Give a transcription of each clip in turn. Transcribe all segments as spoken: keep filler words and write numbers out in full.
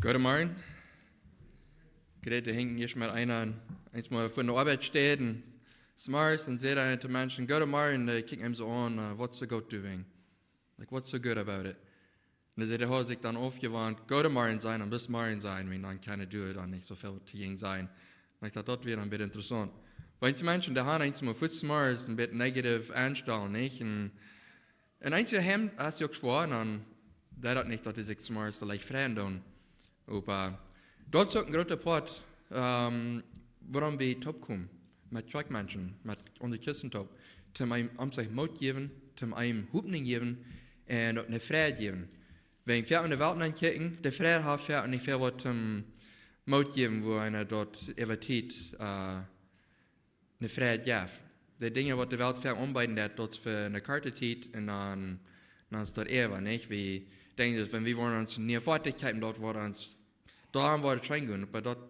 Goodemorjen. Grete hinkjen ieescht met eena, eensmol von de Oabeit steit un zemorjes un sajcht eena to Menschen: "Goodemorjen", dee kjikjen am soo aun, uh, "What's the goat doing? Like, what's so good about it?" Un dan sajcht hee, haud sikj dan aufjewant, "Goodemorjen" sajen un "Bis morjen" sajen, wiels dan kaun hee doa dan nich soo väl to jäajen sajen. Un ekj docht, daut wia dan een bät interessaunt. Wiels eenje Menschen, dee haben eensmol fuaz zemorjes een bät negativ enstalen, nich? Un, un eenje haben, aus see uk schwoa, dan deit daut nich, daut see sikj zemorjes soo leicht freien doonen. Oba daut es uk een groota Poat, ähm, wuarom wie toopkomen met Kjoakjmenschen, met onse Christen toop. Toom eenem, om sikj Moot jäwen, toom eenem Hopninj jäwen un uk eene Freid jäwen. Wan wie aun de Welt ankjikjen, de Freid haft fa nich väl waut toom Moot jäwen, wua eena daut äwa Tiet, äh, eene Freid jeft. De Dinja waut de Welt fa aunbeeden deit, daut es fa eene korte Tiet un dan, dan es daut äwa, nich? Wie denkjen, daut wan wie woaren ons een nieet Foatich kjeepen, daut woat ons, dan woat et scheen gonen, oba daut,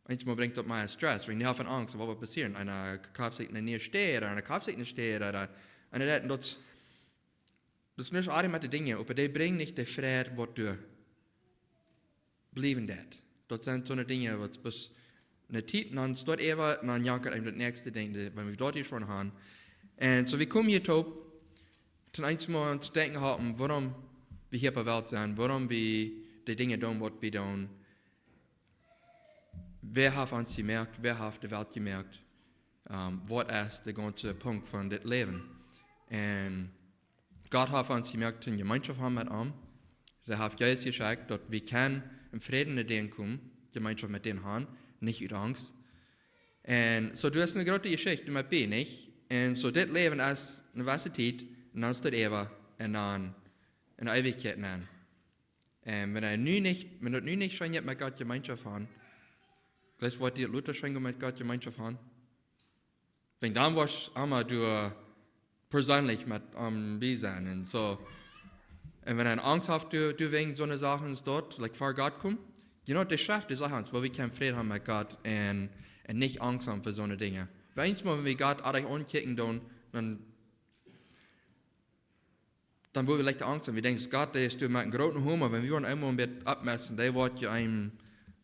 eenjemol brinjt daut mea Stress, wan wie haben Angst, waut woat passieren? Eena kauft sikj eene niee Städ, eena kauft sikj eene Städ, ooda, un daut, daut es, daut es nich aule met de Dinja, oba dee brinjen nich de Freid waut doa bliewen deit. Daut sent soone Dinja waut bloos eene Tiet, dan es daut äwa, dan jankat eenem daut näakjste Dinkj, dee, wan wie daut hia aul haben. Un soo, wie komen hia toop, toom eenjemol aun to denkjen haben, wuarom wie hia opp de Welt sent, wuarom wie de Dinja doonen waut wie doonen. Wäa haft ons jemoakt? Wäa haft de Welt jemoakt? Ähm, waut es de gaunze Punkt von dit Läwen? Un Gott haft ons jemoakt, eene Jemeenschoft haben met am. Hee haft Jesus jeschekjt, daut wie kjennen em Fräd no am komen, Jemeenschoft met am haben, nich ut Angst. Un soo, daut es eene groote Jeschicht, doa met bie, nich? Un soo, dit Läwen es eene jewesse Tiet, un dan es daut äwa, un dan enne Eewichkjeit nenn. Un wan eena nu nich, wan daut nu nich scheen jeit met Gott Jemeenschoft haben, jlikj waut dee lota scheen jeit met Gott Jemeenschoft haben, wan dan woascht emma doa perseenlich met am bie sennen un soo. Un wan eena Angst haft, doa, doa wäajen soone Sachen es daut, like, ver Gott komen. You know, de Schreft, dee sajcht ons, woo wie kjennen Fräd haben met Gott un, un nich Angst haben fa soone Dinja. Wan eenjemol, wan wie Gott aundasch aunkjikjen doonen, dan dan woa wie leicht Angst haben. Wie denkjen, Gott, dee es doa met eenen grooten Hoama, wan wie woaren eenmol een bät oppmessen, dee woat je eenem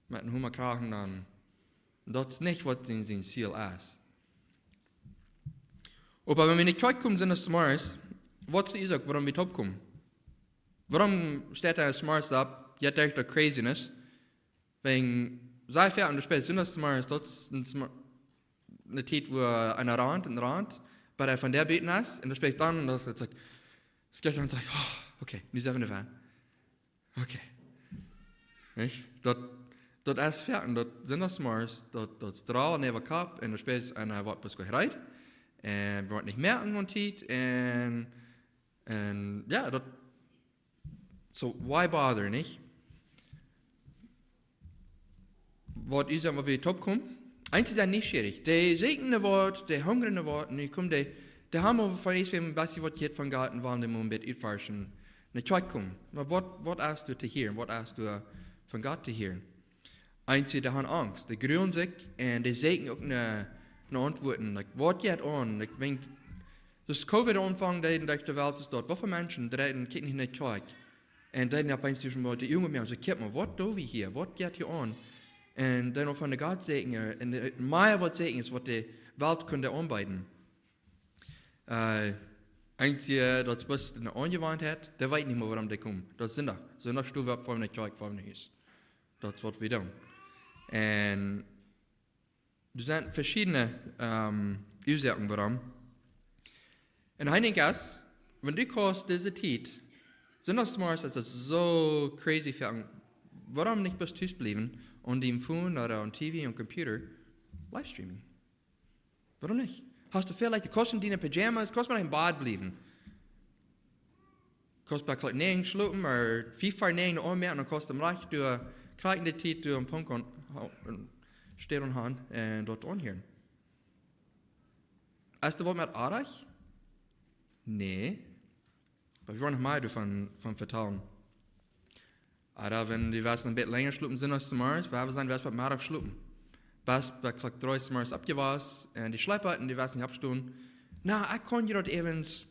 met eenen Hoama kjrieen, dan, daut es nich waut sien, sien Ziel es. Oba wan wie enne Kjoakj komen, sent es zemorjes, waut es de Uasoak, wuarom wie toopkomen? Wuarom steit eena zemorjes opp, jeit derch de craziness, wan see fäa aun de Spitz, sent es zemorjes, daut es een Zemo-, eene Tiet, wua eena rant un rant, bat eena von doa buten es, un dan spät dan, daut es, like, es jeit dan, like, oh, okay, nu sent wie doa. Okay. Nich? Daut, daut es fäa, un daut sent es zemorjes, daut, daut es drol un äwa Kopp, un dan spät eena woat bloos jereet, un woat nich mea aun Tiet, un, un jo, daut, so, why bother, nich? Waut es dan, waut wie toopkomen? Eenje sent nieschierich. Dee sieekjen no waut, dee hungren no waut, un nu komen dee, dee haben aul von ieescht een bät waut jehieet von Gott un wellen dee mol een bät utforschen. Enne Kjoakj komen. Oba waut, waut hast du to hieren? Waut hast du von Gott to hieren? Eenje, dee haben Angst. Dee grulen sikj un dee sieekjen uk no, no Auntwuaten. Like, waut jeit aun? Like, wan, aus Covid aunfunk, dee, dee de Welt es doot. Waut fa Menschen dreien, kjikjen nich enne Kjoakj. Un dan opp eemol sent mol dee junge Menschen, soo, kjikj mol, waut doo wie hia? Waut jeit hia aun? Un dan uk von de Gott sieekjen, un de, mea waut sieekjen es, waut de Welt kunn aunbeeden. Äh, eenje, daut es bloos eene Aunjewanheit, dee weet nich mea, wuarom dee komen. Daut es Sindach. Sindach stonen wie opp ver de Kjoakj, ver daut Hus. Daut es waut wie doonen. Un doa sent veschiedne, ähm, Uasoaken wuarom. Un ekj denkj, aus, wan du kaust dise Tiet, Sindach zemorjes es et soo crazy fäa, wuarom nich bloos tus bliewen, aun dien Phone ooda aun T V, aun Computer, livestreaming? Wuarom nich? Hast du veleicht, du kaust en diene Pyjamas, kaust mau em Bad bliewen. Kaust bie Klock näajen schlopen, ooda fief ver näajen aunmoaken, dan kaust du am rajcht doa, krakjt enne Tiet doa een Punkt aun, aun, stell aun han un daut aunhieren. Es doa waut met oajch? Nä. Oba wie woaren noch mea doavon, von vetalen. Ooda wan wie wellen een bät lenja schlopen, Sindach zemorjes, wie haben sent, wie haben bat Meddach schlopen. Bat, bat Klock dree zemorjes oppjewausst, un dee schleepen un dee wullen nich oppstonen. Na, ekj kaun je daut äwent,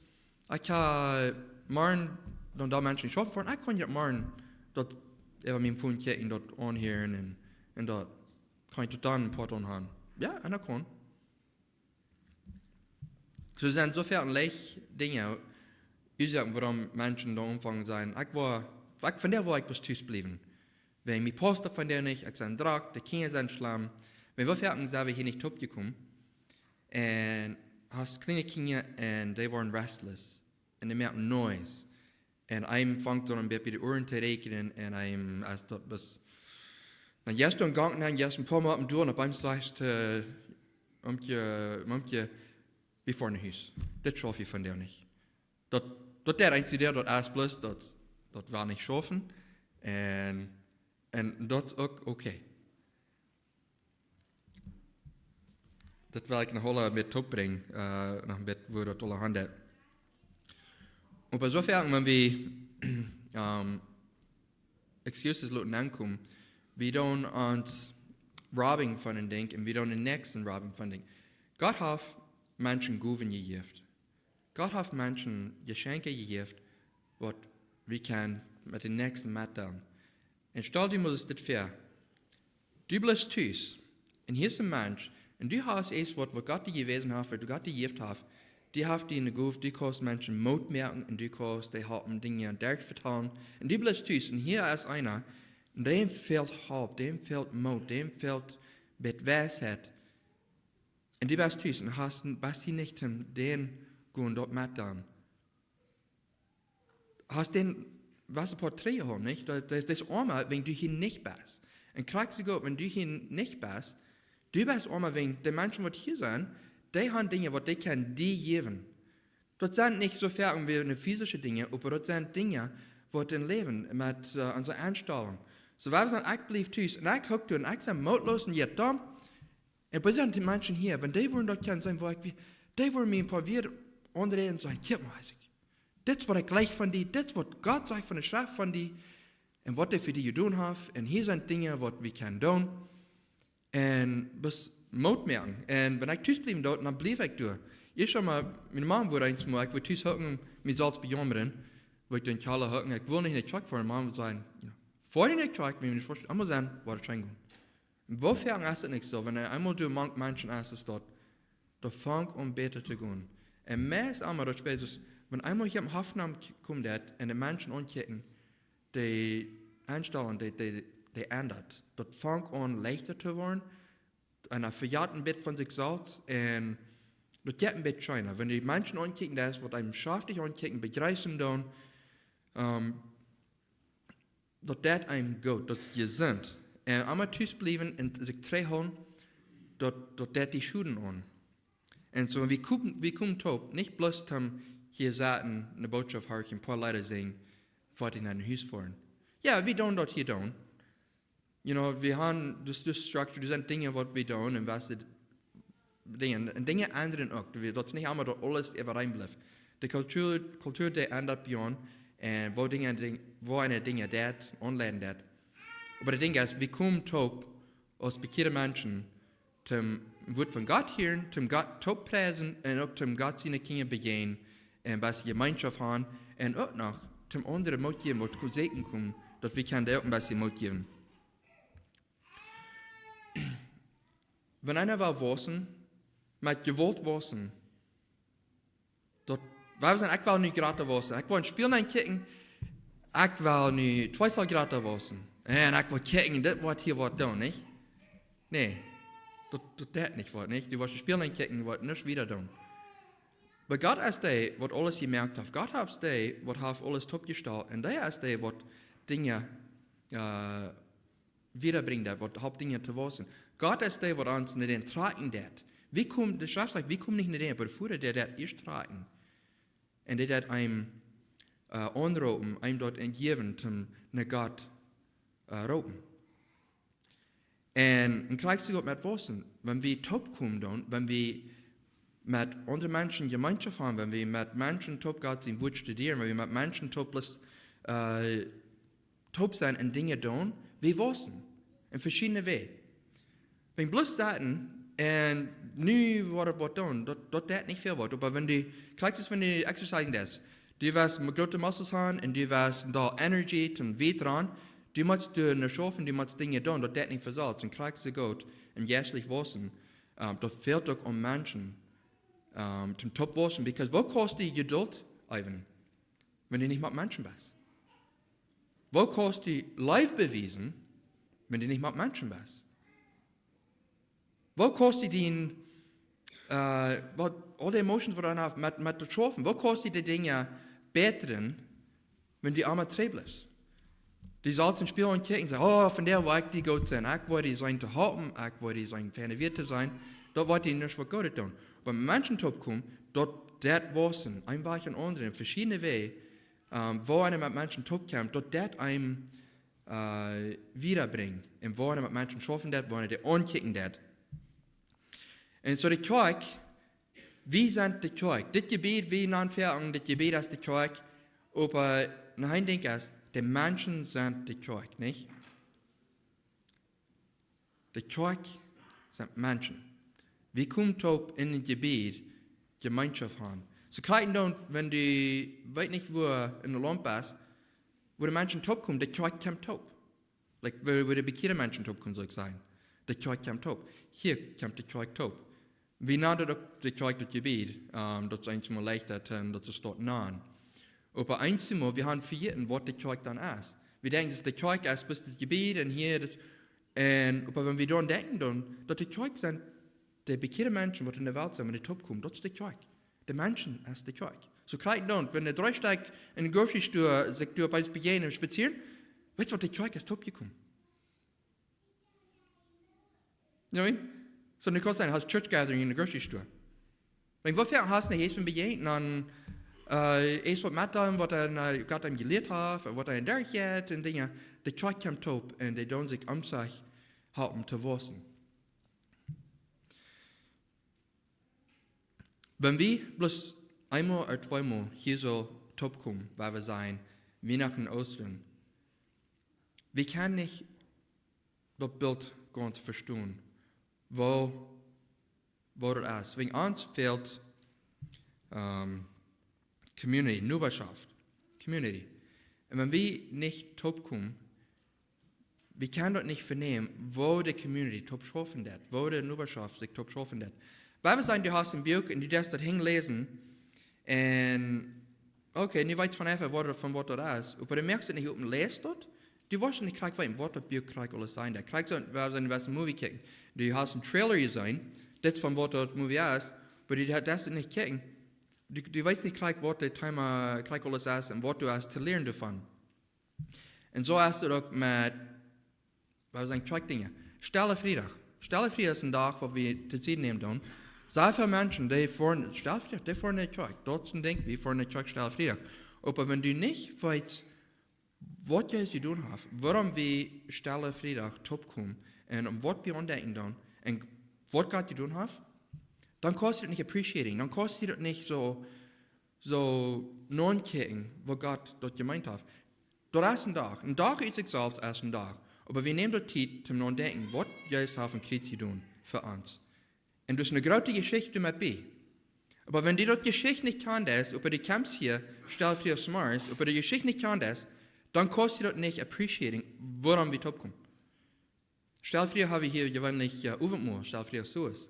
ekj kaun morjen, dan doa Menschen nich schaufen foaren, ekj kaun je daut morjen, daut Dee wia mien Funk, kjikjen, daut aunhieren un, un daut. Kaun ekj daut dan een poa Doag han? Jo, un daut kaun. Soo sent soo väl leicht Dinja, Uasoaken, wuarom Menschen doa aunfangen sajen: "Ekj woa, ekj, vondoag woa ekj bloos tus bliewen. Wiels mien Posta vondoag nich, ekj sie drock, de Kjinja sent schlem." Wiels woo foaken sent wie hia nich toopjekomen? Un hast kjliene Kjinja un dee woaren restless. Un dee moaken noise. Un eena fangt dan aun bie de Uaren to räakjnen un eena es daut bloos. Dan jeist du een Gang nenn, jeist een poa Mol opp de Däa un opp eemol sajchst, äh, Momkje, Momkje, wie foaren no Hus. Dit schauf ekj vondoag nich. Daut, daut deit eena, daut es bloos, daut, daut well nich schaufen. Un, un daut es uk okay. Daut well ekj noch aula met toopbrinjen, äh, noch een bät, woo daut aula aunjeit. Oba soo foaken, wan wie, ähm, excuses loten aunkomen, wie doonen ons robben von een Dinkj un wie doonen dän Näakjsten robben von een Dinkj. Gott haft Menschen Gowen jejäft. Gott haft Menschen Jeschenkje jejäft, waut wie kjennen met dän Näakjsten metdeelen. Un stal die mol dit väa. Du best tus. Un hia es een Mensch. Un du hast eent waut, waut Gott die jewäsen haft, waut Gott die jejäft haft. Dee haft die eene Gow, du kaust Menschen Moot moaken un du kaust dee halpen Dinja derchvetalen. Un du best tus. Un hia es eena, un däm fält Help, däm fält Moot, däm fält bät Weisheit. Un du best tus un hast, best hia nich om dän gonen daut metdeelen. Hast dän, waut een poa Tränen haben, nich? Daut, daut, daut es oama, wan du hia nich best. Un krakjt soo goot, wan du hia nich best, du best oama, wan de Menschen waut hia sent, dee haben Dinja waut dee kjennen die jäwen. Daut sent nich soo väl om wie ne physische Dinja, oba daut sent Dinja waut em Läwen met, äh, onse Enstalunk. Soo, wie sajen, ekj bliew tus un ekj huck doa un ekj sie mootloos un jeit dan. Un bie sent dee Menschen hia, wan dee wudden daut kjennen seenen, woo ekj wie, dee wudden mie een poa Wieed aunräden un sajen: "Kjikj mol, Isaac, dit es waut ekj jleich von die, dit es waut Gott sajcht von de Schreft von die, un waut hee fa die jedonen haft, un hia sent Dinja waut wie kjennen doonen." Un bloos Moot moaken. Un wan ekj tus bliewen deed, dan bleef ekj doa. Ekj saj mau, miene Mom wort eemol, ekj wull tus hucken, mie selfst bejaumren, woo ekj doa em Kjalla huck, ekj wull nich enne Kjoakj foaren, Mom säd: "You know, foa enne Kjoakj, wan du nich woascht emol sennen, woat et scheen gonen." Un woo foaken es et nich soo, wan eemol du mank Menschen best, es daut, daut fangt aun bäta to gonen. Un meist emma daut spieet sikj, wan eemol hia em Hoffnunk komen deit un de Menschen aunkjikjen, dee Enstalunk, dee, dee, dee endat. Daut fangt aun leichta to woaren. Un dan vejat een bät von sikj selfst un daut jeit een bät scheena. Wan dee Menschen aunkjikjen, daut es waut eenen schaftich aunkjikjen, bejreessen doonen, ähm, daut deit eenen goot, daut es jesunt. Un emma tus bliewen un sikj trigjhoolen, daut, daut deit die Schoden aun. Un soo, wie komen, wie komen toop, nich bloos om hia sennen, ne Botschaft horchen, poa Leeda sinjen, foadich no Hus foaren. Jo, wie doonen daut hia doonen. You know, wie haben daut, daut Struktua, daut sent Dinja waut wie doonen un waut Dinja, un Dinja endren uk. Wie, daut es nich emma daut aules äwareen blift. De Kultua, Kultua, dee endat bie ons, un woo Dinja, Ding-, woo eena Dinja deit, aunleiden deit. Oba daut Dinkj es, wie komen toop aus bekjeade Menschen, toom Wuat von Gott hieren, toom Gott topreisen un uk toom Gott siene Kjinja bejäajnen un waut Jemeenschoft haben un uk noch toom aundre Moot jäwen, waut to seenen komen, daut wie kjennen dee uk een bät Moot jäwen. Wan eena well waussen, met Jewault waussen, daut, wie sajen: "Ekj well nu jrata waussen. Ekj well een Spieejl kjikjen. Ekj well nu twee Zoll jrata waussen. Un ekj well kjikjen, dit woat hia waut doonen, nich?" Nä, daut, daut deit nich waut, nich? Du woascht een Spieejl kjikjen, woat nuscht wieda doonen. Oba Gott es dee, waut aules jemoakt haft. Gott es dee, waut haft aules toopjestalt. Un dee es dee, waut Dinja, äh, wieda brinjt, waut halpt Dinja to waussen. Gott es dee, waut ons no dän trakjen deit. Wie komen, de Schreft sajcht, wie komen nich no dän, oba de Voda, dee deit ieescht trakjen. Un dee deit eenem, äh, aunroopen, eenem daut jäwen, toom no Gott, äh, roopen. Un, un krakjt soo uk met waussen. Wan wie toopkomen doonen, wan wie met aundre Menschen Jemeenschoft haben, wan wie met Menschen toop Gott sien Wuat studieren, wan wie met Menschen toop bloos, äh, toop sennen un Dinja doonen, wie waussen. En veschiedne Wäaj. Wan bloos sitten un nu woa wie waut doonen, daut, daut deit nich väl waut. Oba wan du, krakjt soo aus wan du exercisen deist, du woascht groote Muscles haben un du woascht doa Energie toom wieda doonen, Du motst doa ne schaufen, du motst Dinja doonen, daut deit nich von selfst. Un krakjt soo goot un jeistlich wausen, ähm, daut fält uk aun Menschen, ähm, toom toop wausen. Because woo kaust du Jedult äwen, wan du nich met Menschen best? Woo kaust du Leew bewiesen, wan du nich met Menschen best? Woo kaust du dien, äh, waut, aul de emotions waut du dan hast met, met to schaufen? Woo kaust du de Dinja bätren, wan du emma trigj blifst? Du sust een Spieejel aunkjikjen un sajen: "Oh, vondoag woa ekj die goot sennen. Ekj woa die sennen to halpen, ekj woa die sennen feine Wieed to sajen." Daut woat die nuscht waut Goodet doonen. Oba met Menschen toop komen, daut, daut wausen, een Wajch un aundren, veschiedne Wäaj, ähm, woo eena met Menschen toop kjemt, daut deit eenem, äh, wiedabrinjen. Un woo eena met Menschen schaufen deit, woo eena dee aunkjikjen deit. Un soo de Kjoakj, wie sent de Kjoakj. Dit Jebäd, wie nanen ver, un dit Jebäd es de Kjoakj. Oba noch een Dinkj es, de Menschen sent de Kjoakj, nich? De Kjoakj sent Menschen. Wie komen toop en een Jebäd, Jemeenschoft haben. Soo kjikj dan, wan du, weet nich wua, en de Lomp best, wua de Menschen toop komen, de Kjoakj kjemt toop. Like, wua, wua de bekjeade Menschen toop komen, saul ekj sajen. De Kjoakj kjemt toop. Hia kjemt de Kjoakj toop. Wie nanen daut uk de Kjoakj daut Jebäd, ähm, daut es eenjemol leichta, ähm, daut es doa nanen. Oba eenjemol, wie haben vejäten, waut de Kjoakj dan es. Wie denkjen, daut de Kjoakj es bloos daut Jebäd un hia daut, un oba wan wie dan denkjen dan, daut de Kjoakj sent de bekjeade Menschen, waut en de Welt sent, wan dee toop komen, daut es de Kjoakj. De Menschen es de Kjoakj. Soo krakjt dan, wan de dree Stekj en de grocery store sikj doa bie bejäajnen, spazieren, weetst waut, de Kjoakj es toop jekomen. You know what I mean? Soo, du kaust sajen, hast church gathering en de grocery store. Wan, woo väl hast du nich eent von bejäajent, dan, äh, eent waut met dän, waut hee, äh, Gott am jelieet haft, waut hee derchjeit un Dinja. De Kjoakj kjemt toop un dee doonen sikj om sikj halpen to wausen. Wan wie bloos eemol ooda tweemol hia soo toop komen, wua wie sent, Wienachten, Oostren, wie kjennen nich daut Bilt gaunz vestonen, woo, woo daut es. Wäajen ons fält, ähm, Community, Nobarschoft, Community. Un wan wie nich toop komen, wie kjennen daut nich venämen, woo de Community toop schaufen deit, woo de Nobarschoft sikj toop schaufen deit. Wan wie sajen, du hast een Buak un du deist daut hinjläsen, un, okay, nu weetst von eefach, waut, von waut daut es. Oba du moakst daut nich opp un läst daut, du woascht nich krakjt weeten, waut daut Buak krakjt aules sajcht. Daut krakjt soo, wie sent wajch een Movie kjikjen. Du hast een Trailer jeseenen, dit es von waut daut Movie es, oba du deist daut nich kjikjen. Du, du weetst nich krakjt, waut daut Thema krakjt aules es un waut du hast to lieren doavon. Un soo es daut uk met, wan wie sajen, Kjoakj Dinja. Stelle Friedach. Stelle Friedach es een Dach, wua wie Tiet nämen doonen. Sea väl Menschen, dee foaren, Stelle Friedach, dee foaren no de Kjoakj. Daut es een Dinkj, wie foaren no de Kjoakj Stelle Friedach. Oba wan du nich weetst, waut Jesus jedonen haft, wuarom wie Stelle Friedach toop komen un om waut wie aundenkjen doonen un waut Gott jedonen haft, dan kaust du daut nich appreciating, dan kaust du daut nich soo, soo naunkjikjen, woo Gott daut jemeent haft. Daut es een Dach. Een Dach ut sikj selfst es een Dach. Oba wie nämen daut Tiet toom naundenkjen, waut Jesus haft aum Kjriez jedonen fa ons. Un daut es eene groote Jeschicht met bie. Oba wan du daut Jeschicht nich kjanst, oba du kjemst hia, Stelle Friedach zemorjes, oba de Jeschicht nich kjanst, dan kaust du daut nich appreciating, wuarom wie toop komen. Stelle Friedach hab wie hia jeweenlich, äh, Owentmol, Stelle Friedach soo es.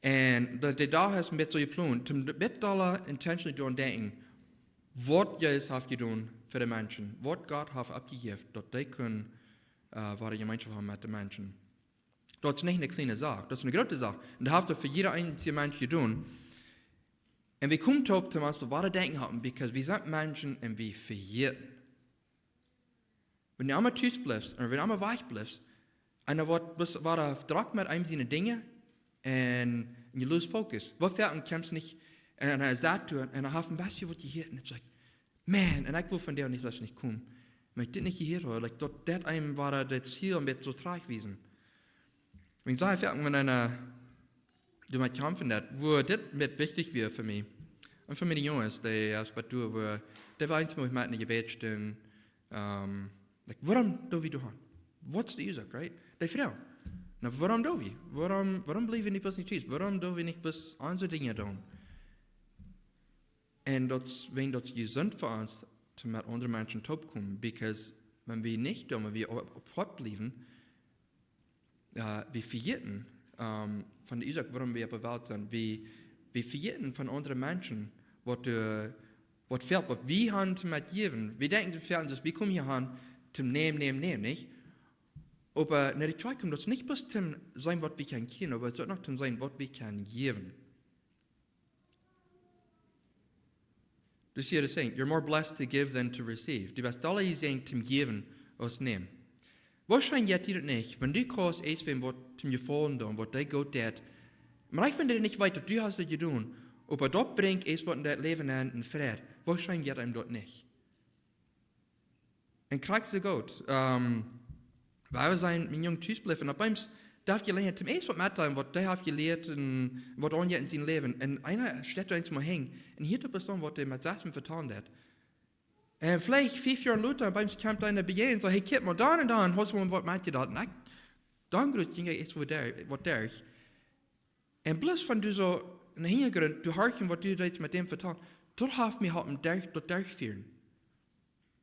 Un daut, de Dach es een bät soo jeplont, toom een bät dolla intentionally doaraun denkjen, waut Jesus haft jedonen fa de Menschen, waut Gott haft aufjejäft, daut dee kjennen, äh, woare Jemeenschoft haben met de Menschen. Daut es nich eene kjliene Sach, daut es eene groote Sach. Un daut haft hee fa jieda eensja Mensch jedonen. Un wie komen toop, toom ons doaraun denkjen halpen, because wie sent Menschen un wie vejäten. Wan du emma tus blifst, un wan du emma wajch blifst, un dan woat, woat, woat hee drock met eenem siene Dinja, un, un du lose focus. Waut fa een kjemst nich, un, un hee sat doa, un hee haft een bät waut jehieet, un it's like, man, un ekj wull vondoag nich, daut ekj nich kom. Wan ekj dit nich jehieet haud, like, daut, daut eenem woat daut Ziel een bät soo trajchtwiesen. Wan ekj saj, ekj, wan eena, äh, doa met kjamfen deit, woo dit met wichtich wia fa mie. Un fa miene Junges, dee, äh, aus bie doa, woo, dee wia eensmol met eene Jebädstund, ähm, like, wuarom doo wie doa han? What's the use of, right? Dee Froag. Na, wuarom doo wie? Wuarom, wuarom bliewe wie nich bloos nich tus? Wuarom doo wie nich bloos onse Dinja doonen? Un daut, wan daut jesunt fa ons, toom met aundre Menschen toop komen, because Wan wie nich doonen, wan wie opp, opp Hoat bliewen, äh, wie vejäten, ähm, von de Uasoak, wuarom wie opp de Welt sent. Wie, wie vejäten von aundre Menschen, waut, äh, waut fält, waut wie haben to metjäwen. Wie denkjen soo väl, daut wie komen hia aun, toom nämen, nämen, nämen, nich? Oba no de Kjoakj komen, daut es nich bloos toom seenen, waut wie kjennen kjrieen, oba uk noch toom seenen, waut wie kjennen jäwen. Dus hia es et, you're more blessed to give than to receive. Du best dolla jesäajent toom jäwen aus nämen. Woascheinlich jeit die daut nich, wan du kaust eent wäm waut toom Jefaulen doonen, waut dee goot deit. Mau ekj, wan dee nich weet, daut du hast daut jedonen, oba daut brinjt eent waut en daut Läwen aun, en Fräd. Woascheinlich jeit am daut nich. Un krakjt soo goot, ähm, wie sent met mien Jung tus bliewen, un opp eemol deed ekj jeleent toom eent waut metdeelen, waut hee haft jelieet un waut aunjeit en sien Läwen. Un eena steit doa eemol hinja, un hia es de Persoon, waut hee met sas vetalen deed. Un veleicht fief Joa lota, opp eemol kjemt eena bie un sajcht: "Hey, kjikj mol, dan un dan, hast du waut metjedeelt?" Un ekj, dan groot jinkj ekj eent waut derch, waut derch. Un bloos wan du soo em Hinjagrunt, du horchst, waut du deist met däm vetalen, daut haft mie halpen derch, daut derchfieren.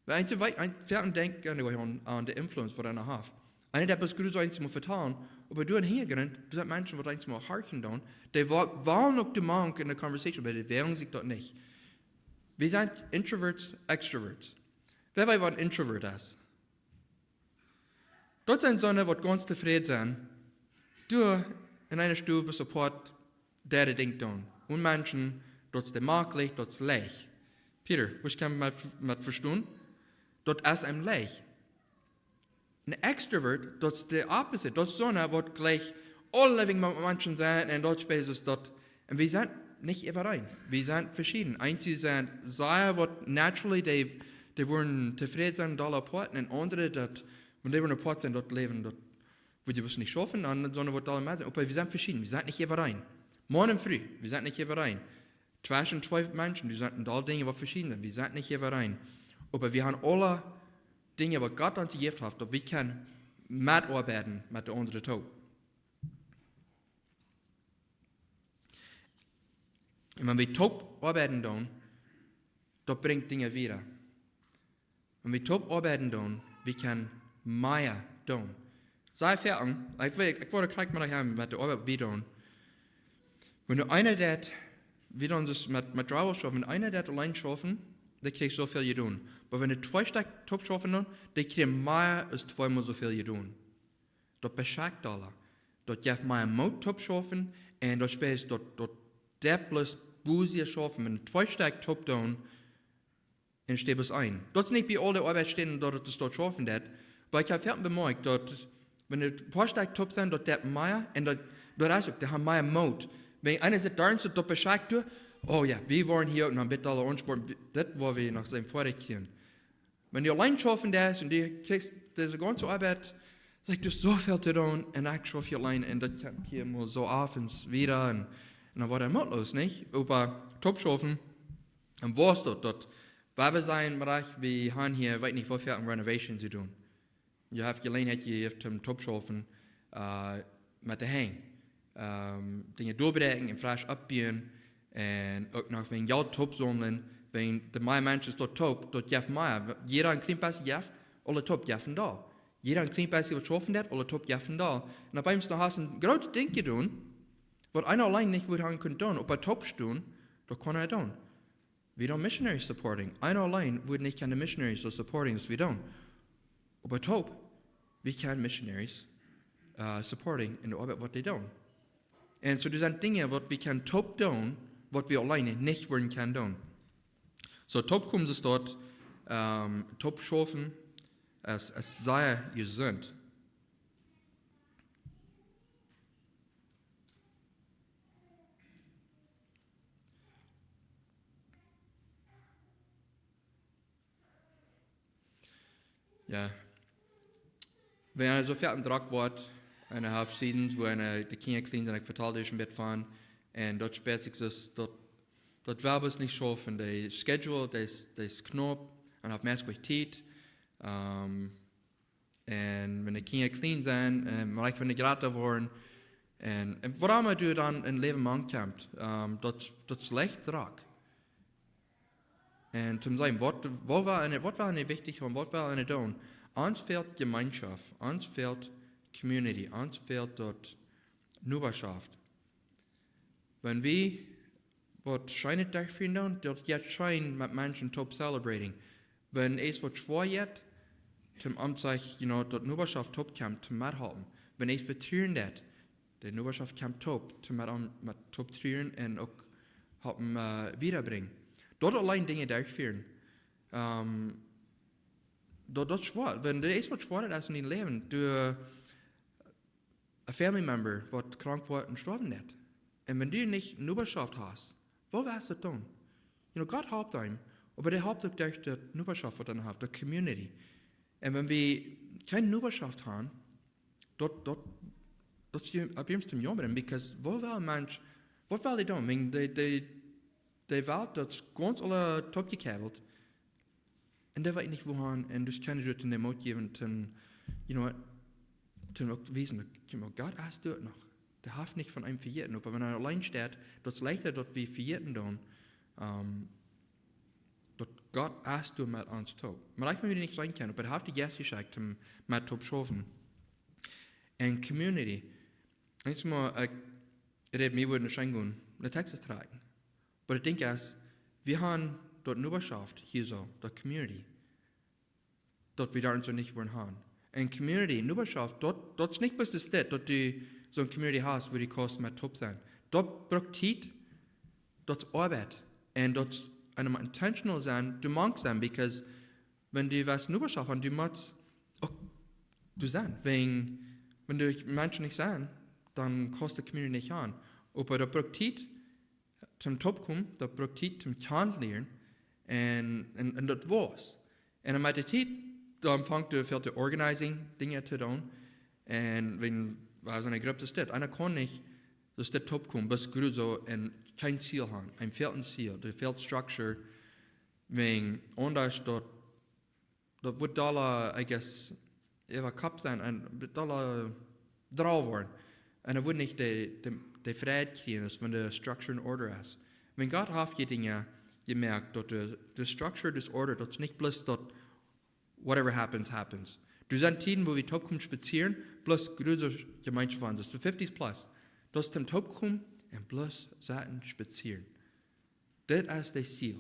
Wiels eent, wee-, eent, väl denkjen aun, aun de Influence, waut eena haft. Eena deit bloos groot eent mol vetalen, oba du em Hinjagrunt, du hast Menschen, waut eent mol horchen doonen, dee wa-, wellen uk de Mank en de Conversation, oba dee woagen sikj daut nich. Wie sent Introverts, Extroverts. Wäa weet, waut een Introvert es? Daut sent soone, waut gaunz tofräd sent, doa en eene Stow bie support däare Dinj doonen. Un Menschen, daut es dee maklich, daut es leicht. Peter, waut kaun met, met vestonen? Daut es am leicht. Een Extrovert, daut es de opposite. Daut es soone, waut jlikj aule Läwen met Menschen sent un daut spieet daut. Un wie sent nich äwareen. Wie sent veschieden. Eenje sent sea waut naturally, dee, dee woaren tofräd sennen, dolla apart, un aundre, daut, wan dee woaren apart sennen, daut Läwen, daut woat je bloos nich schaufen, dan sent wie waut dolla met. Oba wie sent veschieden, wie sent nich äwareen. Maun un Fru, wie sent nich äwareen. Tweschen twee Menschen, wie sent en doll Dinja, waut veschieden sent. Wie sent nich äwareen. Oba wie haben aule Dinja, waut Gott ons jejäft haft, daut wie kjennen metoabeiden met de aundre toop. Un wan wie toop oabeiden doonen, daut brinjt Dinja wieda. Wan wie toop oabeiden doonen, wie kjennen mea doonen. Saj wie aun, ekj well, ekj wull krakjt met junt han, met de Oabeit, waut wie doonen. Wan du eena deit, wie doonen daut met, met Drywall schaufen, wan eena deit auleen schaufen, dee kjricht soo väl jedonen. Oba wan twee Stekj toop schaufen doonen, dee kjricht mea aus tweemol soo väl jedonen. Daut beschekjt aule. Daut jeft mea Moot toop schaufen, un daut spieet daut, daut deit bloos bosja schaufen, wan twee Stekj toop doonen, un steit bloos een. Daut es nich bie aule Oabeit stonen, daut et doa schaufen deit. Oba ekj hab väl bemoakjt, daut wan de poa Stekj toop sent, daut deit mea, un daut, daut es uk, dee haben mea Moot. Wan eena sitt doa un sitt daut beschekjt, oh jo, wie woaren hia un dan bitte aule aunspornen, daut woa wie noch seenen, ver ekj hia. Wan du auleen schaufen deist un du kjrichst dise gaunze Oabeit, sajchst du, soo väl to doonen, un ekj schauf hia auleen, un daut kjemt hia mau soo auf un wieda, un, un dan woat eena mootloos, nich? Oba toop schaufen, un waut es daut, daut, wua wie sent, mau ekj, wie haben hia, weet nich, woo väl aun Renovations to doonen. Jie haben Jeläajenheit jejäft toom toop schaufen, äh, met de Henj. Ähm, Dinja doabräakjen un fresch oppbuen. Un uk noch, wan Jelt toop saumlen, wan de mea Menschen doa toop, daut jeft mea. Jieda een kjlien bät jeft, aule toop jeft een Deel. Jieda een kjlien bät waut schaufen deit, aule toop jeft een Deel. Un opp eemol hast du een grootet Dinkj jedonen, waut eena auleen nich wudd haben kunt doonen, oba toop stonen, daut kaun hee doonen. Wie doonen missionary supporting. Eena auleen wudd nich kjennen missionaries soo supporten aus wie doonen. Oba toop, wie kjennen missionaries, äh, supporten en de Oabeit, waut dee doonen. Un soo, doa sent Dinja, waut wie kjennen toop doonen, waut wie auleen nich wudden kjennen doonen. Soo, toop komen see doa, ähm, toop schaufen, es, es sea jesunt. Jo. Wan eena soo väl en Drock woat, un eena haft Seasons, wua eena, de Kjinja kjlien sent, ekj vetal die een bät von, un daut spieet sikj soo, daut, daut Welbes nich schaufen, de Schedule, dee es, dee es knaup, un haft meist nich Tiet. Ähm, Un wan de Kjinja kjlien sent, un mau wan dee jrata woaren, un, un wuarom du dan em Läwen mank kjemst, ähm, daut, daut es leicht drock. Un toom sajen, waut, waut well eena, waut well eena wichtich haben, waut well eena doonen? Ons fält Jemeenschoft, ons fält community, ons fält daut Nobaschoft. Wan wie waut Scheenet derchfieren, daut jeit scheen met Menschen toop celebrating. Wan eent waut schwoa jeit, toom om sikj, you know, daut Nobaschoft toop kjemt, toom methalpen. Wan eent vetruen deit, de Nobaschoft kjemt toop, toom met, om met toop truren un uk halpen, äh, wieda brinjen. Daut auleen Dinja derchfieren. Ähm, daut, daut es schwoa. Wan eent waut schwoa es en dien Läwen, du, äh, a family member waut krank woat un stoawen deit. Un wan du nich Nobaschoft hast, woo woascht du daut doonen? You know, Gott halpt eenem, oba dee halpt uk derch de Nobaschoft waut hee haft, de community. Un wan wie kjeene Nobaschoft haben, daut, daut, daut es je-, opp jemaunt toom jaumren, because woo well Mensch, waut well dee doonen? Wan dee, dee, dee Welt, daut es gaunz aula toopjekabelt. Un dee weet nich wua han, un du kaust dee dän Moot jäwen, toom, you know what, toom uk wiesen, daut, kjikj mol, Gott es doa noch. Dee haft nich von eenem vejäten, oba wan hee auleen steit, daut es leichta daut wie vejäten doonen, ähm, daut Gott es doa met ons toop. Mau wan wie nich seenen kjennen, oba hee haft de Jeist jeschekjt, om met toop schaufen. En community. Eent mol, ekj räd mie wudden scheen gonen no Texas trakjen. Oba ekj denkj ieescht, wie haben doa Nobaschoft hia soo, daut community. Daut wie doa soo nich wudden haben. En community, Nobaschoft, daut, daut es nich bloos de Städ, daut du soon community hast, wua du kaust met toop sennen. Daut brukt Tiet, daut es Oabeit. Un daut es, un du motst intentional sennen, du motst sennen, because wan du woascht Nobaschoft haben, du motst uk doa sennen. Wan, wan du Menschen nich seenen, dan kaust de community nich haben. Oba daut brukt Tiet, toom toopkomen, daut brukt Tiet toom kjanen lieren, un, un, un daut woascht. Un dan met de Tiet, dan fangt eena väl to organizing, Dinja to doonen. Un wan, wie sent ne Grupp, daut es dit. Eena kaun nich, daut es dit toopkomen, bloos jrod soo un kjeen Ziel haben. Eent fält een Ziel, doa fält structure, wan aundasch daut, daut woat dolla, I guess, äwa Kopp sennen un dolla droag woaren. Un daut woat nich de, de, de Fräd kjrieen, aus wan de structure in order es. Wan Gott haft je Dinja jemoakt, daut de, de structure, daut order, daut es nich bloos daut whatever happens, happens. Doa sent Tieden, wua wie toopkomen spazieren, bloos jrod soo Jemeenschoft haben. Daut es de fifties plus. Daut es toom toopkomen un bloos sitten spazieren. Dit es daut Ziel.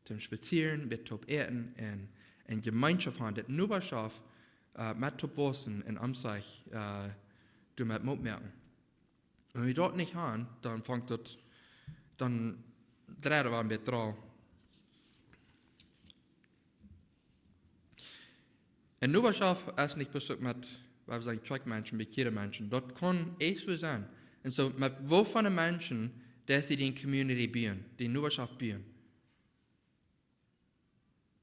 Toom spazieren, met toop äten un, un Jemeenschoft haben. Daut Nobaschoft, äh, met toop wausen un om sikj, äh, doamet Moot moaken. Un wan wie daut nich haben, dan fangt daut, dan dreit et aun met droag. Un Nobaschoft es nich bloos met, waut wie sajen, Kjoakjmenschen, bekjeade Menschen. Daut kaun ieescht soo sennen. Un soo, met woo von de Menschen, daut see dee community buen, dee Nobaschoft buen.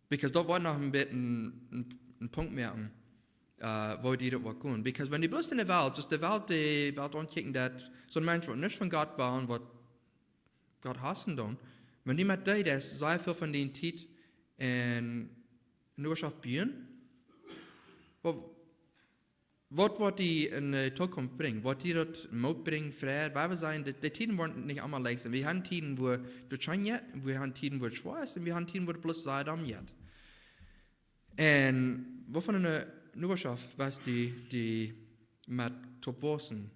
Because daut woat noch een bät een, een, een Punkt moaken, äh, woo dee daut woat gonen. Because wan dee bloos en de Welt, soo aus de Welt, de Welt aunkjikjen, daut soon Mensch woat nuscht von Gott wellen, woat Gott hausen doonen. Wan dee met dee, daut es sea väl von dee Tiet en Nobaschoft buen, waut, waut woat dee en de Zukunft brinjen? Woat dee daut Moot brinjen, Fräd? Waut wie sajen, de, de Tieden woaren nich emma leicht sennen. Wie haben Tieden, wua daut scheen jeit, wie haben Tieden, wua et schwoa es, un wie haben Tieden, wua et bloos sea domm jeit. Un waut fa eene Nobaschoft woascht du, dee met toop wausen?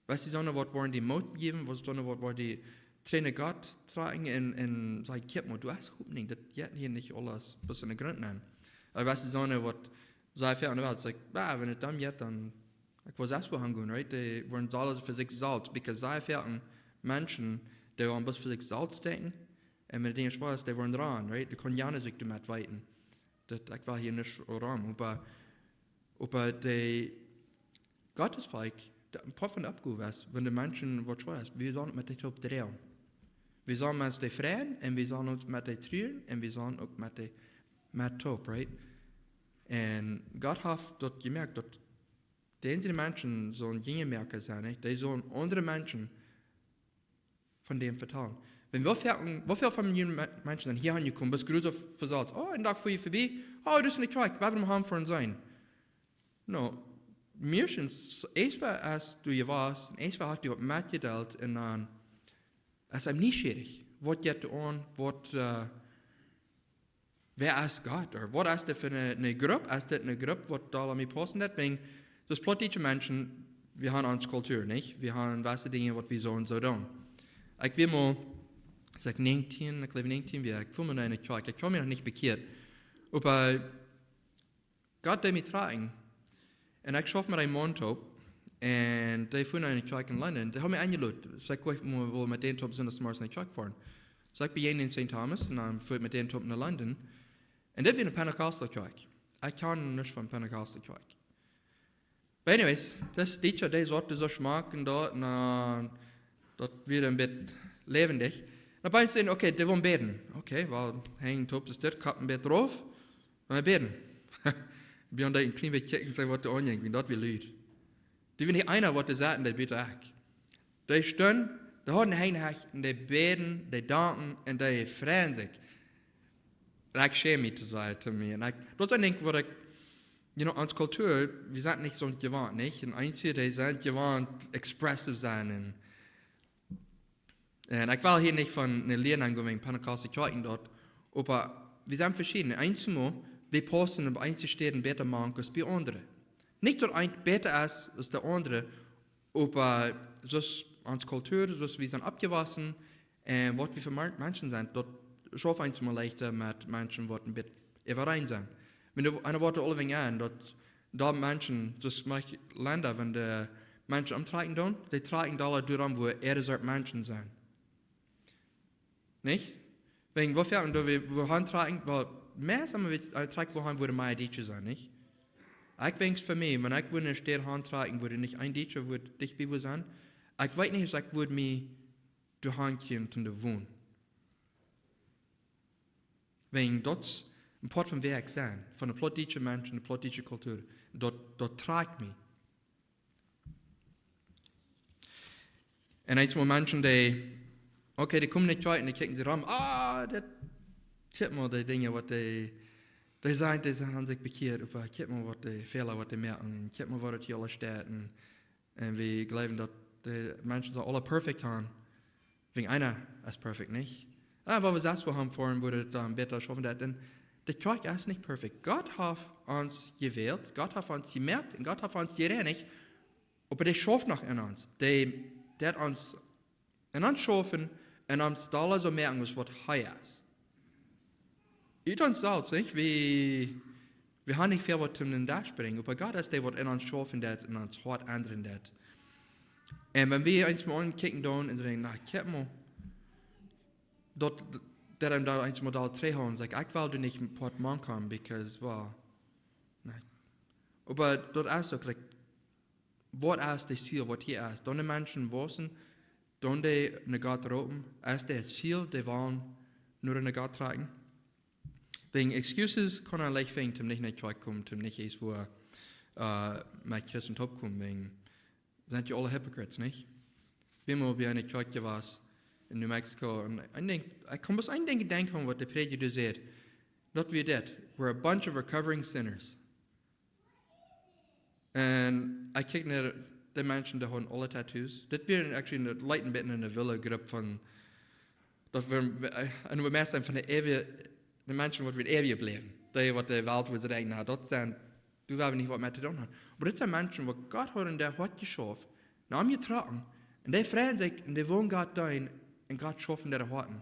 Woascht du soone, waut woaren dee Moot jäwen, woascht du soone, waut woaren dee trigj no Gott trakjen un, un sajen, kjikj mol, du hast Hopninj, daut jeit hia nich aules bloos en de Grunt nenn. Oba woascht du soone, waut sajen, fa aun de Welt, like, bah, wan et domm jeit, dan, ekj well selfst wua han gonen, right? Dee woaren aules fa sikj selfst, because sea väl Menschen, dee woaren bloos fa sikj selfst denkjen, un met de Dinja schwoa es, dee woaren raun, right? Dee kjennen je nich sikj doamet weeten. Daut, ekj well hia nich rom, oba, oba de Gottes Volkj, de, een Poat von de Oppgow es, wan de Menschen waut schwoa es, wie sellen met dee toop droagen. Wie sellen met dee freien un wie sellen met dee truren un wie sellen uk met dee, met toop, right? Un Gott haft daut jemoakt, daut de eensje Menschen sellen Jinja moaken sennen, nich? Dee sellen aundre Menschen von däm vetalen. Wan woo väl, woo väl von june Me-, Menschen sent hia aunjekomen, best jrod soo vesaut. Oh, een Dach fua jie verbie. Oh, daut es ne Kjoakj, waut wie haben fa ons sennen. No, meistens, eent es du hia wast, un eent haft die waut metjedeelt, un dan es hee nieschierich. Waut jeit doa aun, waut, äh, Wäa es Gott? Ooda waut es dit fa eene, eene Grupp? Es dit eene Grupp waut doa aun mie paussen deit? Wäajen, soo aus plautdietsche Menschen, wie haben onse Kultua, nich? Wie haben waut Dinja waut wie soo un soo doonen. Ekj wia mol, aus ekj näajentieen, ekj jleew näajentieen wia, ekj funk mie enne Kjoakj. Ekj haud mie noch nich bekjieet. Oba Gott deed mie droagen. Un ekj schauft met eenen Maun toop. Un dee funk eene Kjoakj en London. Dee haud mie enjelot. Soo ekj wull mol met dän toop sindachs zemorjes no de Kjoakj foaren. Soo ekj bejäajend en Saint Thomas un dan fua ekj met dän toop no London. Un dit wia eene Pentecostal Kjoakj. Ekj kaun nuscht von Pentecostal Kjoakj. But anyways, daut es dit Joa, dee Sort, dee soo schmakjen doa, un daut wia een bät läwendich. Dan bie ons, okay, dee wullen bäden. Okay, well, henj toop, es dit, Kopp een bät rauf, un bäden. Bie ons een kjlien bät kjikjen, seenen waut doa aunjinkj, wiels daut wia lud. Dee wia nich eena waut doa saut, dee bäd uk. Dee stunden, dee hauden Henj hecht, un dee bäden, dee dankden, un dee freiden sikj. Un ekj schäm mie to sajen, to mie. Un ekj, daut es een Dinkj waut ekj, you know, onse Kultua, wie sent nich soo jewant, nich? Un eenje, dee sent jewant expressive sennen. Un, un ekj well hia nich von eene Lia aungonen wäajen Pentecostal Kjoakjen doa, oba wie sent veschieden. Eenjemol, wie paussen opp eenje Städen bäta mank aus bie aundre. Nich daut eent bäta es aus de aundre, oba soo aus onse Kultua, soo aus wie sent oppjewossen, un waut wie fa Mar-, Menschen sent, daut schauft eenjemol leichta met Menschen waut een bät äwareen sent. Wan du, eena woat aulawäajen aun, daut, daut Menschen, soo aus manche Lenda, wan de Menschen omtrakjen doonen, dee trakjen doa doarom, wua äare Sort Menschen sent. Nich? Wäajen, woo väl, un doa wie, wua han trakjen, well, meist emma wie, äh, trakjen wua han, wua mea Dietsche sent, nich? Ekj weens fa mie, wan ekj wudd enne Staut han trakjen, wua nich een Dietscha wudd dicht bie mie sennen. Ekj weet nich, aus ekj wudd mie doa han kjrieen toom doa wonen. Wäajen daut es een Poat von wäa ekj sie, von de plautdietsche Menschen, de plautdietsche Kultua. Daut, daut trakjt mie. Un eenjemol Menschen, dee, okay, dee komen nich kjikjen, dee kjikjen sikj rom, ah, daut, kjikj mol, dee Dinja waut dee, dee sent, dee sent, han sikj bekjieet, oba kjikj mol waut dee Fäla waut dee moaken, un kjikj mol waut daut hia aules steit, un, un wie jleewen daut de Menschen soo aule perfect han. Wäajen eena es perfect, nich? Ah, wan wie sest wua han foaren, wudd daut dan bäta schaufen, daut, un de Kjoakj es nich perfect. Gott haft ons jewält, Gott haft ons jemoakt, un Gott haft ons jereinicht, oba dee schauft noch en ons. Dee, dee haft ons en ons schaufen, un ons doa soo moaken aus waut hee es. Ut ons selfst, nich? Wie, wie han nich väl waut toom en dän Dach brinjen, oba Gott es dee waut en ons schaufen deit, en ons Hoat endren deit. Un wan wie eenjemol aunkjikjen doonen un denkjen, na, kjikj mol, daut, daut hee dan eenjemol doa trigjhoolen, saj ekj, ekj well doa nich een Poat mank komen, because, well, nä. Oba daut es uk, like, waut es daut Ziel, waut hia es? Doonen de Menschen wausen, doonen dee no Gott roopen, es daut Ziel, dee wellen no Gott trakjen? Wäajen excuses kaun eena leicht finjen, toom nich no Kjoakj komen, toom nich eent wua, äh, met Christen toopkomen, wäajen, sent jie aule hypocrites, nich? Wie haben bie eene Kjoakj jewast en New Mexico, un ekj denkj, ekj kaun bloos een Dinkj denkjen aun waut de Prädja doa säd. Daut wia dit: "We're a bunch of recovering sinners." Un ekj kjikj no de Menschen, dee hauden aule Tattoos. Dit wia actually een, daut leet een bät no eene wille Grupp von, daut wia, äh, un wie meist sent von de eewje, de Menschen waut wie eewje bliewen. Dee waut de Welt wudd sajen, na, daut sent, doa well wie nich waut met to doonen han. Oba dit sent Menschen waut Gott haud en äa Hoat jeschauft, no am jetrocken, un dee freien sikj, un dee wellen Gott deenen, un Gott schauft en äare Hoaten.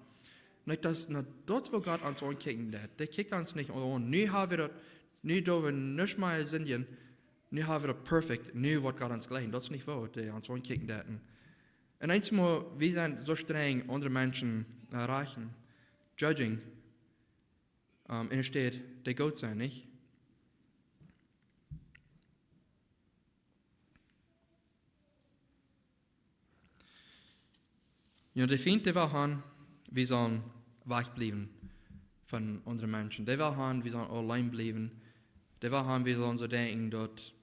Un ekj, daut, na, daut es woo Gott ons aunkjikjen deit. Dee kjikjt ons nich aun, nu ha wie daut, nu doo wie nuscht mea sindjen, nu ha wie daut perfect, nu woat Gott ons jlikjen. Daut es nich woo, dee ons aunkjikjen deit. Un, un eenjemol, wie sent soo strenj aundre Menschen, äh, rajchten, judging, ähm, enne Staut dee goot sent, nich? Jo, de Fient, dee well han, wie sellen wajchbliewen von aundre Menschen. Dee well han, wie sellen auleen bliewen. Dee well han, wie sellen soo denkjen, daut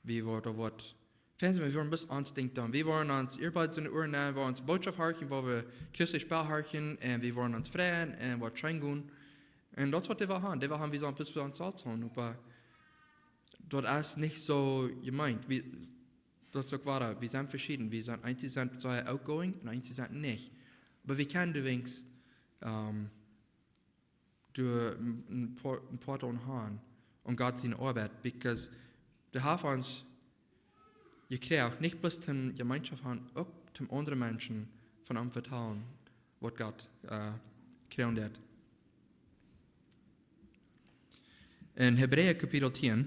wie woaren, woaren, wie woaren bloos ons Dinkj doonen. Wie woaren ons Earbuds en de Uaren nämen, woaren onse Bootschoft horchen, woaren wie christelje Spell horchen, un wie woaren ons freien un woaren scheen gonen. Un daut es waut dee well han. Dee well han, wie sellen bloos fa ons selfst gonen, oba daut es nich soo jemeent. Wie, daut es uk woa, wie sent veschieden. Wie sent, eenje sent sea outgoing un eenje sent nich. Oba wie kjennen doawäajen, ähm, doa een, een Poat aun han, aun Gott siene Oabeit, because dee haft ons jekjräajen, nich bloos toom Jemeenschoft han, uk toom aundre Menschen von am vetalen, waut Gott, äh, kjräajen deed. En Hebräa Kapitel tieen,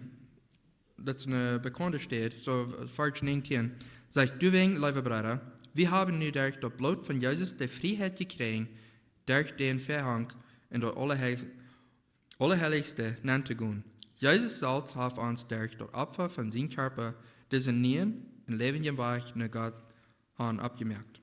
daut es eene bekaunde Städ, soo Varsch näajentieen, sajcht: Doawäajen, leewe Breeda, wie haben nu derch daut Bloot von Jesus de Frieheit jekjräajen, derch dän Väahank en daut Aulahei-, Aulaheilichste nenn to gonen. Jesus selfst haft ons derch daut Opfa von sienen Kjarpa disen nieen un läwendjen Wajch no Gott han oppjemoakt.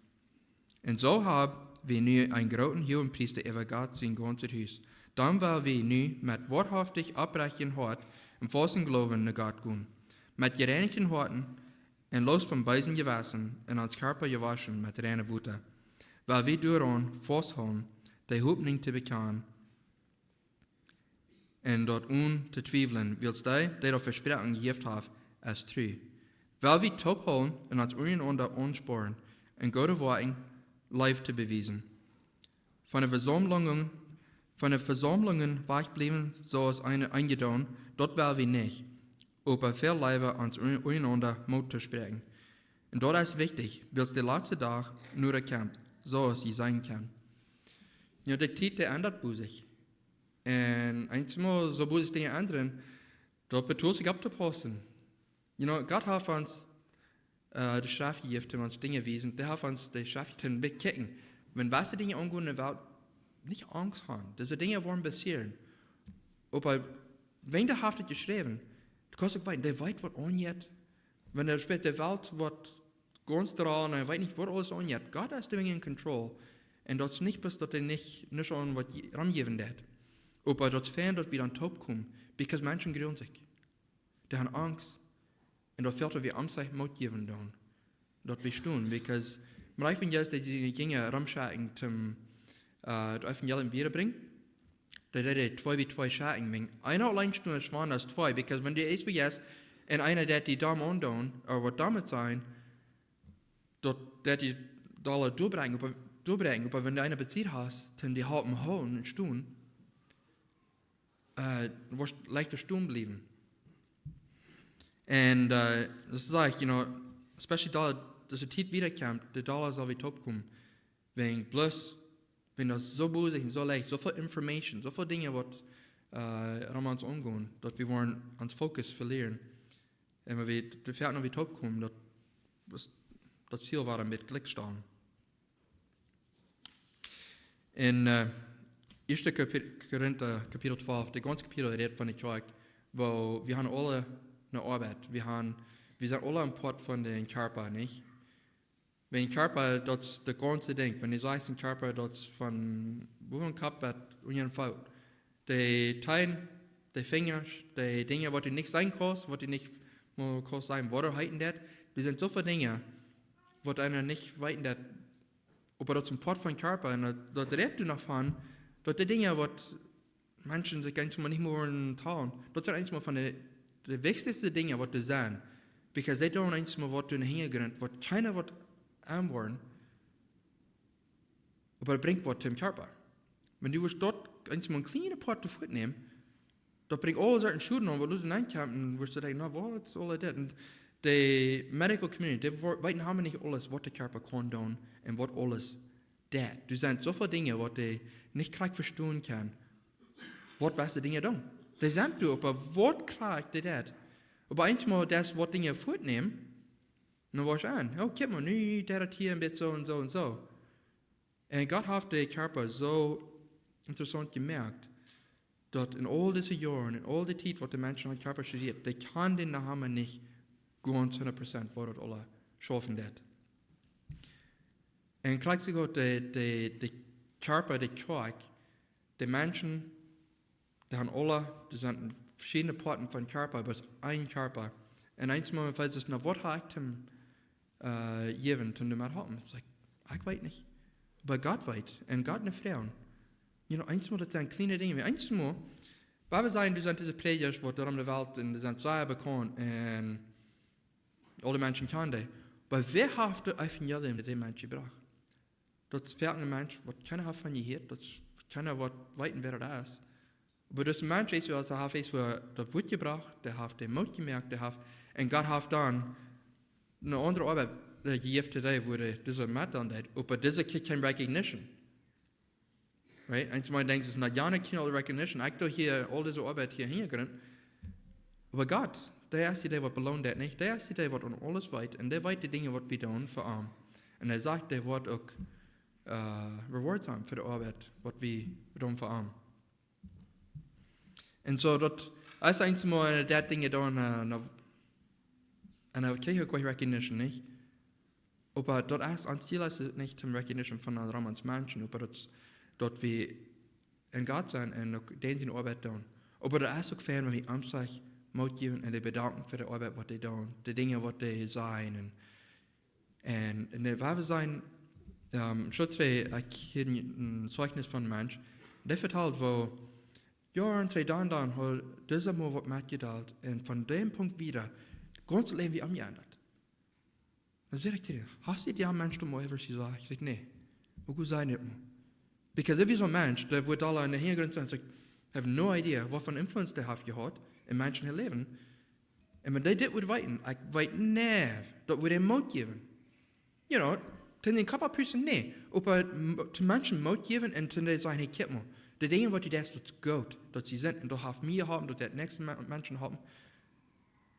Un soo hab wie nu eenen grooten Huagepriesta äwa Gott sien gaunzet Hus. Dan well wie nu met woarhauftich opprechten Hoat un vollen Gloowen no Gott gonen, met jereinichten Hoaten un loos von beesen Jewessen, un ons Kjarpa jewoschen met reinet Wota. Well wie doaraun fausthoolen, de Hopninj to bekjanen, un daut onen to twiewlen, wiels dee, dee daut Vespräakjen jejäft haft, es tru. Well wie toop hoolen un ons unjarenaunda aunspornen, un goode Woakjen Leew to bewiesen. Von de Vesaumlungen, von de Vesaumlungen wajchbliewen, soo aus eene eenje doonen, daut well wie nich. Oba väl leewa ons un-, unjarenaunda Moot to spräakjen. Un daut es wichtich, wiels de latste Dach noda kjemt, soo aus jie seenen kjennen. Jo, de Tiet, dee endat bosich. Un eensmol soo bosich Dinja endren, daut betolt sikj opptopaussen. You know, Gott haft ons, äh, de Schreft jejäft, om ons Dinja wiesen. Dee haft ons de Schreft to bekjikjen. Wan wie Dinja aungonen, woa wie nich Angst haben. Dise Dinja woaren passieren. Oba wan dee haft et jeschräwen, du kaust uk weeten, dee weet, waut aunjeit. Wan hee spält de Welt waut gaunz dreien, hee weet nich, waut aules aunjeit. Gott es doing in control. Un daut es nich bloos, daut hee nich, nich aun waut je-, romjäwen deed. Oba daut es fein, daut wie dan toop komen, because Menschen grulen sikj. Dee haben Angst. Un daut fält, daut wie Angst nich Moot jäwen doonen. Daut wie stonen, because wie von Jesus, dee de Jinja romschekjen toom, äh, daut Evangelium wieda brinjen. Dee deed twee bie twee schekjen. Wan eena auleen stonen es, schwoa aus twee, because wan du eent bie Jesus un eena deit die domm aundoonen, ooda waut doamet sajen, daut, daut die dolla doabrinjen, oba, doabrinjen, oba wan du eena bie Sied hast, dee die halpen hoolen un stonen, äh, woascht leichta stonen bliewen. Un, äh, daut sajcht, you know, especially doa, daut de Tiet wieda kjemt, de dolla sell wie toop komen. Wan bloos, wan daut soo bosich un soo leicht, soo väl Information, soo väl Dinja waut, äh, rom ons aungonen, daut wie woaren ons Fokus velieren. Un wan wie, de Fäaten, wan wie toop komen, daut, daut, daut Ziel woat een bät jlikj stonen. En, äh, Ieeschte Kapi-, Korinta, Kapitel twalf, de gaunze Kapitel rät von de Kjoakj, woo wie haben aule eene Oabeit. Wie haben, wie sent aule een Poat von dän Kjarpa, nich? Wan Kjarpa, daut es daut gaunze Dinkj. Wan du sajchst een Kjarpa, daut es von bowen Kopp bat unjen Foot. De Teen, de Finjasch, de Dinja, waut du nich seenen kaust, waut du nich mol kaust seenen, waut heeten daut. Doa sent soo väl Dinja, waut eena nich weeten deit, oba daut es een Poat von Kjarpa. Un daut, daut rät doa noch von, daut de Dinja, waut Menschen sikj eensmol nich mea woaren talen, daut sent eensmol von de, de wichtichste Dinja, waut doa sent. Because dee doonen eensmol waut en de Hinjagrunt, waut kjeena woat aunwoaren, oba daut brinjt waut toom Kjarpa. Wan du woascht daut eensmol een kjlienen Poat doavon nämen, daut brinjt aule Sorten Schoden aun, waut doa nenkjemt, un woascht du denkjen, na, waut es aul dit? Un de medical community, dee wo-, weeten haben nich aules, waut de Kjarpa kaun doonen un waut aules deit. Doa sent soo väl Dinja, waut dee nich krakjt vestonen kjennen, waut wesse Dinja doonen. Dee sent doa, oba waut krakjt dee deit. Oba eensmol, daut waut Dinja wajchnämen, dan woascht du aun, oh, kjikj mol, nu deit daut hia een bät soo un soo un soo. Un Gott haft de Kjarpa soo interessaunt jemoakt, daut en aul dise Joaren, en aul dee Tiet, waut de Menschen dän Kjarpa studieet, dee kjennen dän noch emma nich gaunz hundat Prozent, woo daut aules schaufen deit. Un krakjt soo goot de, de, de Kjarpa, de Kjoakj, de Menschen, dee haben aule, doa sent veschiedne Poaten von Kjarpa, oba daut es een Kjarpa. Un eensmol, wan du froagst, na, waut hab ekj toom, äh, jäwen, toom doamet halpen? It's like, ekj weet nich. Oba Gott weet. Un Gott nich froagen. You know, eensmol, daut sent kjliene Dinja. Eensmol, wan wie sajen, doa sent dise Prädjasch, waut doa rom de Welt, un dee sent sea bekaunt, un aule Menschen kjennen dee. Oba wäa haft daut Evangelium no dee Menschen jebrocht? Daut es foaken een Mensch, waut kjeena haft von jehieet, daut es kjeena, waut weet, wäa daut es. Oba dis Mensch es, waut haft es fa daut Wuat jebrocht, dee haft dän Moot jemoakt, dee haft, un Gott haft dan eene aundre Oabeit, äh, jejäft, dee wua dee, dise Mensch dan deed, oba dise kjricht kjeene recognition. Right? Eent mol denkjst, es nich, jo, ekj kjrie aul recognition, ekj doo hia aul dise Oabeit hia hinjagrunt. Oba Gott, dee es dee, waut beloont daut, nich? Dee es dee, waut aun aules weet, un dee weet de Dinja, waut wie doonen fa am. Un hee sajcht, dee woat uk, äh, rewards haben fa de Oabeit, waut wie doonen fa am. Un soo, daut es eent mol, äh, daut Dinj dan, äh, no, un dan kjrie ekj uk recognition, nich? Oba daut es, ons Ziel es nich toom recognition von aundre Menschen, oba daut, daut wie en Gott sennen un uk dän siene Oabeit doonen. Oba daut es uk fein, wan wie am saj, Moot jäwen un dee bedanken fa de Oabeit, waut dee doonen, de Dinja, waut dee sajen. Un, un, äh, wua wie sent, ähm, Schutz, ekj hia een, een Zeichnis von een Mensch, dee vetalt, woo Joaren trigj dan, dan haud dise mol waut metjedeelt un von däm Punkt wieda, gaunz Läwen wia omjeendat. Dan saj ekj to am: "Hast du dän Mensch mol ever jesajcht?" Hee sajcht: "Nä." Woo goot sent dee mol? Because if he's a Mensch, dee woat aul aun de Hinjagrunt sennen, so, I have no idea, waut fa influence dee haft jehaut en Menschen äa Läwen. Un wan dee dit wudd weeten, ekj weet nich, daut wudd am Moot jäwen. You know, to dän Kopp oppusten, nä. Oba m-, to Menschen Moot jäwen un to dee sajen: "Hey, kjikj mol, de Dinja, waut du deist, daut es goot, daut see sent, un daut haft mie jeholpen, daut daut näakjste Me-, Menschen halpen."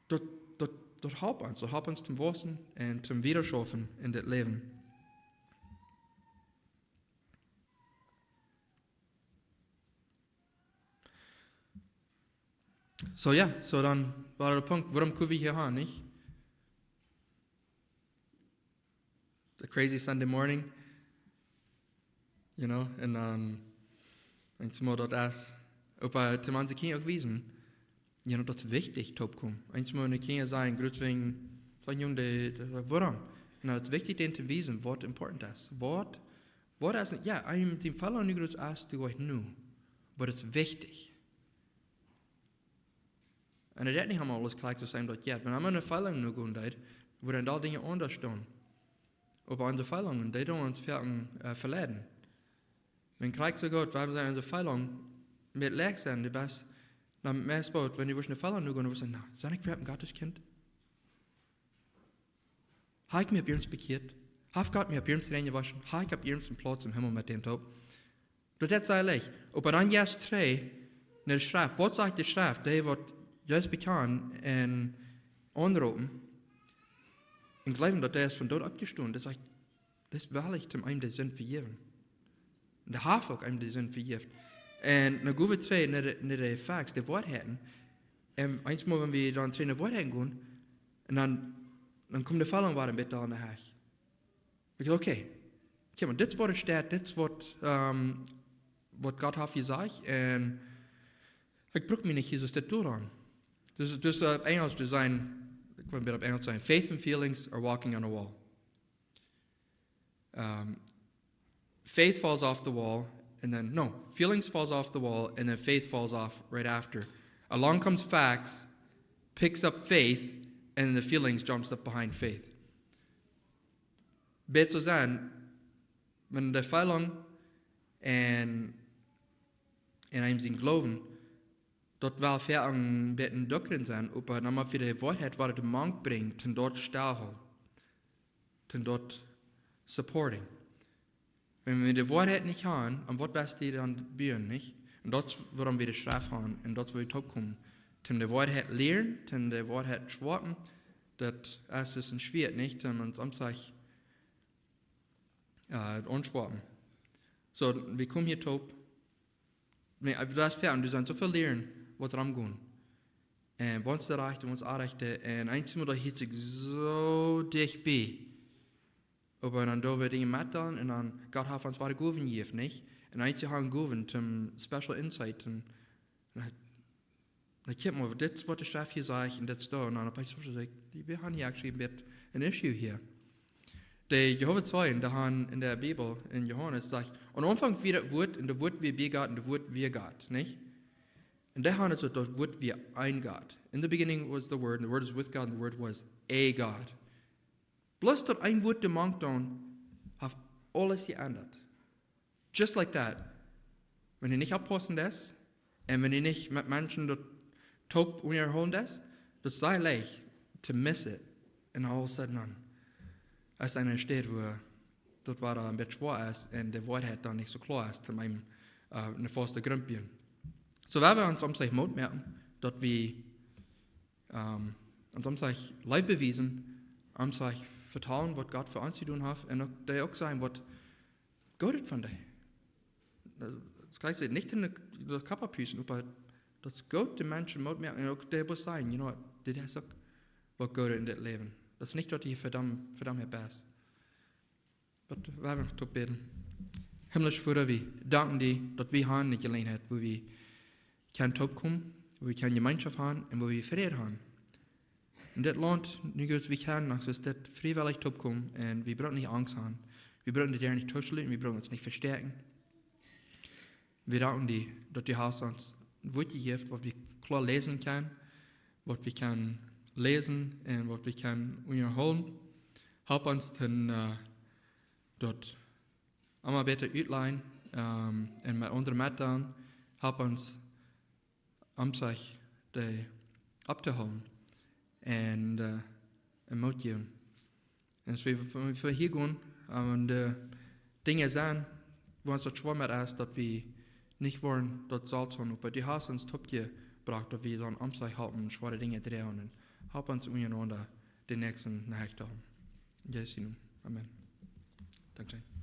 Daut, daut, daut halpt ons, daut halpt ons toom wausen un toom wiedaschaufen en dit Läwen. So, jo, so dan wia de Punkt, wuarom kome wie hia aun, nich? The crazy Sunday morning, you know, un dan, eent mol daut es, oba to onse Kjinja uk wiesen, you know, daut es wichtich, toopkomen. Eent mol de Kjinja sajen, groot wäajen, sajen: "Jung, dee, dee, wuarom?" Un daut es wichtich, dän to wiesen, waut important es. Waut, waut es, jo, eenem sien Fäla nu groot es, dee woat nu. Oba daut es wichtich. Un daut nich aulemol aules jlikj to sennen, daut jo, wan eena eene Feelunk nu gonen deed, wudden dan Dinja aundasch doonen. Oba onse Feelungen, dee doonen ons foaken, äh, veleiden. Wan jlikj soo goot, wan wie seenen onse Feelunk met leeg sennen, dee best, dan meist boolt, wan du woascht eene Feelunk nu gonen, woascht du sajen: "Na, sie ekj werkjlich een Gottes Kjint? Hab ekj mie opp iernst bekjieet? Haft Gott mie opp iernst reinjewoschen? Hab ekj opp iernst eenen Plauz em Himmel met dän toop?" Daut es sea leicht. Oba wan du dan jeist trigj no de Schreft, waut sajcht de Schreft? Dee, waut Jesus bekjanen un aunroopen un jleewen, daut hee es vom Doot oppjestonen, dee sajcht, dee es wellich, om eenem de Sind vejäwen. Un dee haft uk eenem de Sind vejäft. Un dan go wie trigj no de, no de Facts, de Woarheiten. Un eent mol, wan wie dan trigj no de Woarheiten gonen, un dan, dan kjemt de Feelunk wada een bät aun de Hecht. Ekj saj: "Okay, kjikj mol, dit es waut doa steit, dit es waut, ähm, waut Gott haft jesajcht, un ekj bruck mie nich Jesus dit doaraun." Dus, dus, äh, opp Enjlisch to sennen, ekj well wada opp Enjlisch sennen: "Faith and feelings are walking on a wall." Um, faith falls off the wall, and then, no, feelings falls off the wall, and then faith falls off right after. Along comes facts, picks up faith, and the feelings jumps up behind faith. Bät soo sennen, wan de Feelunk un, un eenem sien Gloowen, daut well fa een bät een Dokren sennen, oba dan mott wie de Woarheit, waut et mank brinjt, toom daut stellhoolen, toom daut supporting. Wan wie de Woarheit nich haben, aun waut woascht du dan buen, nich? Un daut es wuarom wie de Schreft haben, un daut es wua wie toopkomen. Toom de Woarheit lieren, toom de Woarheit schwoapen, daut es dus een Schwieet, nich? Toom ons aum Zeichnis, äh, aunschwoapen. So, wie komen hia toop? Nä, daut es fair, un doa sent soo väl Lieren, waut romgonen. Un waut es de rajchte, waut es de orrajchte, un eenjemol daut hieet sikj soo dicht bie. Oba dan doo wie Dinja met dan, un dan Gott haft ons wada Gowen jejäft, nich? Un eenje haben Gowen toom special insight, un, un dan kjikj mol, dit es waut de Schreft hia sajcht, un dit es doa, un dan opp eemol saj ekj, wie haben hia actually een bät een issue hia. De Jehowa Zeijen, dee haben en de Bibel, en Johanes, sajcht: "Aum Aunfank wia daut Wuat, un daut Wuat wia bie Gott, un daut Wuat wia Gott", nich? Un dee haben soo, daut Wuat wia een Gott. "In the beginning was the Word, and the Word was with God, and the Word was a God." Bloos daut een Wuat doa mank dan, haft aules jeendat. Just like that. Wan du nich oppaussen deist, Un wan du nich met Menschen daut toop unjahoolen deist, daut es sea leicht to missen. Un aul sudden dan es eene Städ, wua daut wada een bät schwoa es un de Woarheit dan nich soo kloa es, toom eenem eene faste Grunt buen. Soo woa wie ons omsich Moot moaken, daut wie ons omsich Leew bewiesen, omsich vetalen, waut Gott fa ons jedonen haft, un uk dee uk sajen, waut Gott von dee. Daut kjrijcht nich en de Kopp pusten, oba daut es goot, de Menschen Moot moaken un uk dee bloos sajen, you know, dit es uk waut Gott en dit Läwen. Daut es nich, daut du hia vedaumt, vedaumt best. Daut woa wie noch toop bäden. Himmlischa Voda, wie danken die, daut wie haben eene Jeläajenheit, wua wie kjennen toopkomen, wua wie kjennen Jemeenschoft haben un wua wie Fräd haben. En dit Launt, nu Gott, wie kjennen noch soo dit friewellich toopkomen un wie brucken nich Angst haben. Wie brucken de Däa nich tooschluten, wie brucken ons nich vestäakjen. Wie danken die, daut du hast ons een Wuat jejäft, waut wie kloa läsen kjennen, waut wie kjennen läsen un waut wie kjennen unjahoolen. Halp ons dan, äh, daut emma bäta utlajen, ähm, un met aundre metdeelen. Halp ons omsich dee opptohoolen un, äh, un Moot jäwen. Un aus wie, wie hia gonen, äh, un de Dinja seenen, wua ons daut schwoa met es, daut wie nich woaren daut selfst haben, oba du hast ons toopjebrocht, daut wie sellen omsich halpen, schwoare Dinja droagen. Un halp ons unjarenaunda de Näakjsten no Hecht to haben. En Jesus sien Nomen. Amen. Dankscheen.